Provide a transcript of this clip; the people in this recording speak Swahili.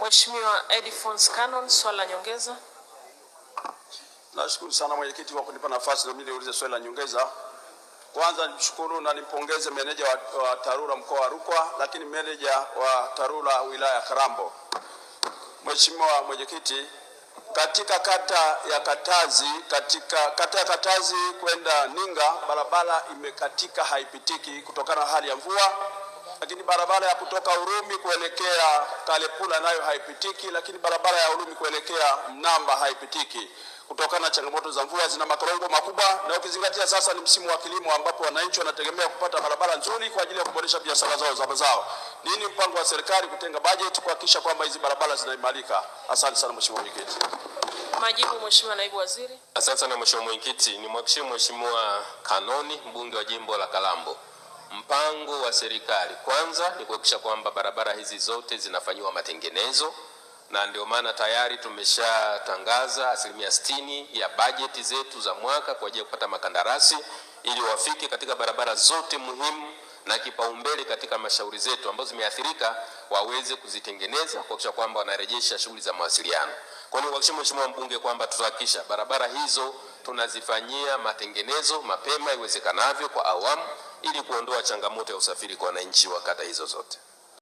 Mheshimiwa Edifons Canon, swali la nyongeza. Nashukuru sana mwenyekiti kwa kunipa nafasi na mimi niulize swali la nyongeza. Kwanza nimshukuru na nimpongeze meneja wa TARURA mkoa wa Rukwa, lakini meneja wa TARURA wilaya ya Karambo. Mheshimiwa mwenyekiti, katika kata ya Katazi, katika kata ya Katazi kwenda Ninga, barabara imekatika, haipitiki kutokana na hali ya mvua, lakini barabara ya kutoka Urumi kuelekea Kalepula nayo haipitiki, lakini barabara ya Urumi kuelekea Mnamba haipitiki kutokana na changamoto za mvua, zina makorongo makubwa, na ukizingatia sasa ni msimu wa kilimo ambapo wananchi wanategemea kupata barabara nzuri kwa ajili ya kuboresha biashara zao za mazao. Nini mpango wa serikali kutenga bajeti kuhakikisha kwamba hizi barabara zinaimarika? Asante sana Mheshimiwa Mwenyekiti. Majibu, Mheshimiwa Naibu Waziri. Asante sana Mheshimiwa Mwenyekiti, nimwakishie Mheshimiwa Kanoni, mbunge wa jimbo la Kalambo. Mpango wa serikali kwanza ni kuhakikisha kwamba barabara hizi zote zinafanyiwa matengenezo, na ndio maana tayari tumeshatangaza 60% ya bajeti zetu za mwaka kwa ajili ya kupata makandarasi ili wafike katika barabara zote muhimu na kipaumbele katika halmashauri zetu ambazo zimeathirika waweze kuzitengeneza kuhakikisha kwamba wanarejesha shughuli za mawasiliano. Kwa hiyo niwahakikishie Mheshimiwa mbunge kwamba tutahakikisha barabara hizo tunazifanyia matengenezo mapema iwezekanavyo kwa awamu ili kuondoa changamoto ya usafiri kwa wananchi wa kata hizo zote.